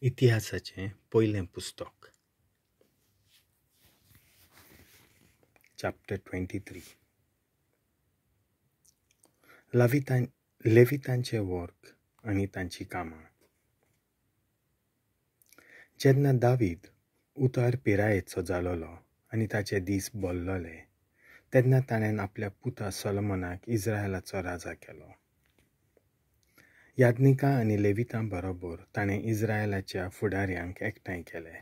इतिहासाचें पयलें पुस्तक, चॅप्टर 23. लेवितांचे वर्ग आनी तांची कामां. जेन्ना दावीद उतार पिरायेचो जालोलो आनी ताचे दीस बोल्लोले तेन्ना ताणें आपल्या पुता सोलोमनाक इस्रायलाचो राजा केलो. याज्ञिकां आनी लेवितां बरोबर ताणें इस्रायलाच्या फुडाऱ्यांक एकठांय केले.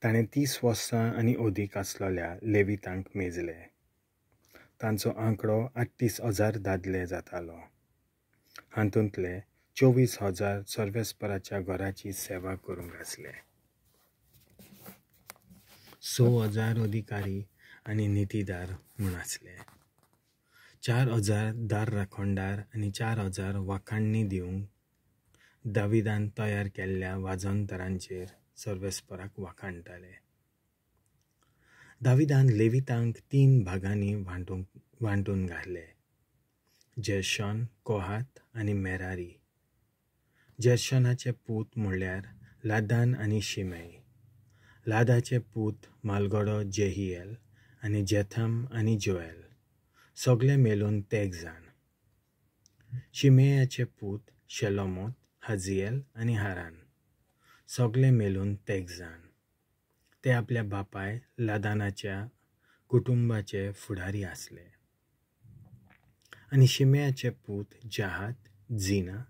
ताणें 30 वर्सां आनी अदीक आसलेल्या लेवितांक मेजले. तांचो आंकडो 38,000 दादले जातालो. हातूंतले 24,000 सर्वेस्पराच्या घराची सेवा करूंक आसले. 6,000 अधिकारी आनी नितीदार म्हूण आसले. 4,000 दार राखणदार आनी 4,000 वाखाणणी दिवंक दाविदान तयार केल्ल्या वाजंतरांचेर सर्वेस्पराक वाखाणटाले. दाविदान लेवितांक 3 भागांनी वांटून घातले: जेर्शन, कोहात आनी मेरारी. जेर्शनाचे पूत म्हणल्यार लादान आनी शिमेय. लादाचे पूत मालगडो जेहिएल आनी जेथम आनी जोएल, सगळे मेलून 13 जाण. शिमेयाचे पूत शेलोमोत, हाजिएल आनी हारान, सगळे मेलून 13 जाण. ते आपल्या बापाय लादानाच्या कुटुंबाचे फुडारी आसले. आनी शिमेयाचे पूत जहात, जिना,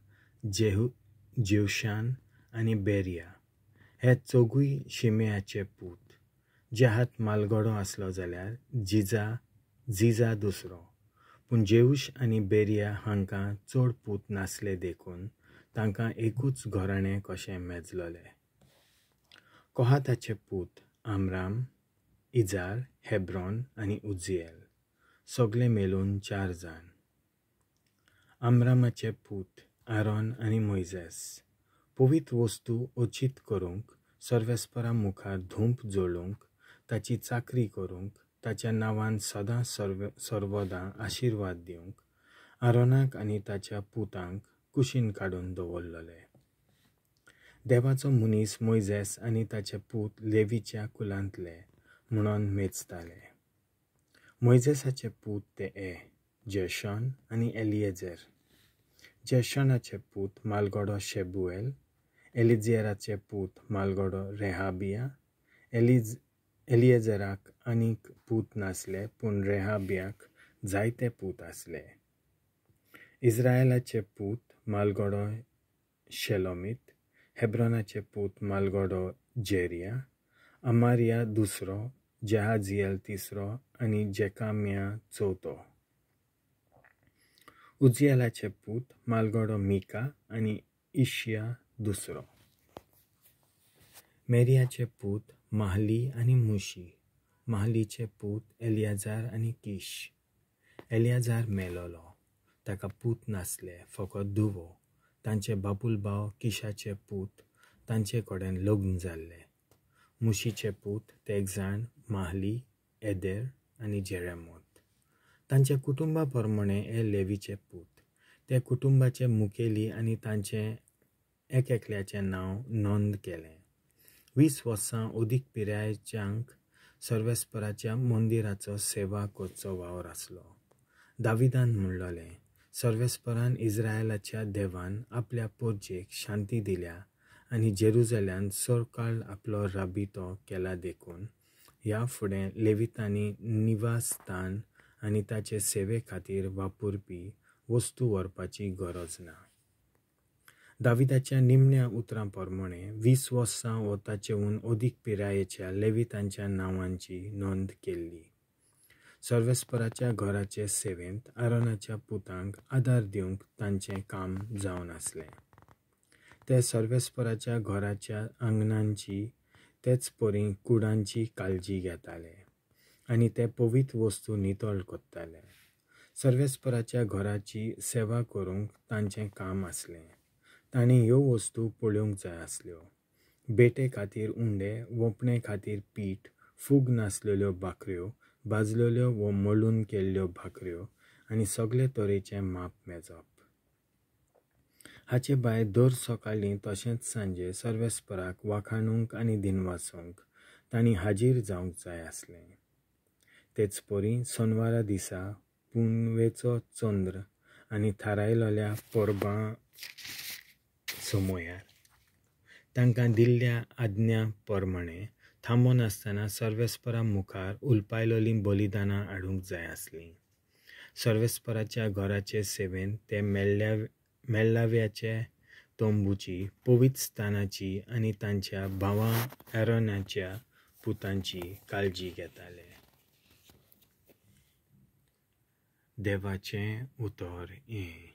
जेवशान आनी बेरिया, हे चौगूय शिमेयाचे पूत. जहात मालगडो आसलो जाल्यार जिजा दुसरो, पूण जेऊश आनी बेरिया हांकां चड पूत नासले देखून तांकां एकूच घराणें कशें मेजलोलें. कोहाताचे पूत आमराम, इजार, हेब्रॉन आनी उजिएल, सगळे मेलून 4 जाण. आमरामाचे पूत आरोन आनी मोयजेस. पवित्र वस्तू अचीत करूंक, सर्वेस्परा मुखार धूप जळोवंक, ताची चाकरी करूंक, ताच्या नांवान सदां सर्वदां आशिर्वाद दिवंक आरोनाक आनी ताच्या पुतांक कुशीन काडून दवरलेले. देवाचो मनीस मोयजेस आनी ताचे पूत लेवीच्या कुलांतले म्हणून मेजताले. मोयजेसाचे पूत ते जेर्शन आनी एलिएझर. जेर्शनाचे पूत मालगडो शेबुएल, एलिझेराचे पूत मालगडो रेहाबिया. एलिएझराक आनीक पूत नासले, पूण रेहाबियाक जायते पूत आसले. इस्रायलाचे पूत मालगडो शेलोमीत, हेब्रॉनाचे पूत मालगडो जेरिया, अमारिया दुसरो, जहाजिएल तिसरो आनी जेकामिया चवथो. उजिएलाचे पूत मालगडो मिका आनी इशिया दुसरो. मेरियाचे पूत माहली आनी मुशी. माहलीचे पूत एलियाजार आनी किश. एलियाजार मेलोलो, ताका पूत नासले, फकत धुवो. तांचे बापूल भाव किशाचे पूत तांचे कडेन लग्न जाल्ले. मुशीचे पूत 13 जाण: माहली, एदेर आनी जेरेमोत. तांच्या कुटुंबा प्रमाणे हे लेवीचे पूत. ते कुटुंबाचे मुखेली आनी तांचे एकएकल्याचें नांव नोंद केलें. 20 वर्सां अदीक पिरायेच्यांक सर्वेस्पराच्या मंदिराचो सेवा करचो वावर आसलो. दाविदान म्हणलोलें, सर्वेस्परान इस्रायलाच्या देवान आपल्या पोरजेक शांती दिल्या आनी जेरुजल्यान सरकाळ आपलो राबितो केला देखून ह्या फुडें लेवितांनी निवासस्थान आनी ताचे सेवे खातीर वापरपी वस्तू व्हरपाची गरज ना. दाविदाच्या निमण्या उतरां प्रमाणे 20 वर्सां व ताचेहून अदीक पिरायेच्या लेवितांच्या नांवांची नोंद केल्ली. सर्वेस्पराच्या घराचे सेवेंत आरोनाच्या पुतांक आदार दिवंक तांचें काम जावन आसलें. ते सर्वेस्पराच्या घराच्या आंगणांची तेच परी कुडांची काळजी घेताले आनी ते पवित्र वस्तू नितळ करताले. सर्वेस्पराच्या घराची सेवा करूंक तांचें काम आसलें. तांणी ह्यो वस्तू पळोवंक जाय आसल्यो: बेटे खातीर उंडे, वोपणे खातीर पीठ, फूग नासलेल्यो भाकऱ्यो, भाजलेल्यो वो मळून केल्ल्यो भाकऱ्यो आनी सगळे तरेचें माप मेजप. हाचे भायर दर सकाळीं तशेंच सांजे सर्वेस्पराक वाखाणूंक आनी दिनवासूंक तांणी हाजीर जावंक जाय आसलें. तेच परी सोनवारा दिसा पुनवेचो चंद्र आनी थारायलेल्या परबां समयार तांकां दिल्ल्या आज्ञा प्रमाणें थांबनासतना सर्वेस्परा मुखार उलपायलोलीं बलिदानां हाडूंक जाय आसलीं. सर्वेस्पराच्या घराचे सेवेन ते मेल्लाव्याचे तंबूची, पवित्र स्थानाची आनी तांच्या भावां एरोनाच्या पुतांची काळजी घेताले. देवाचें उतर हें.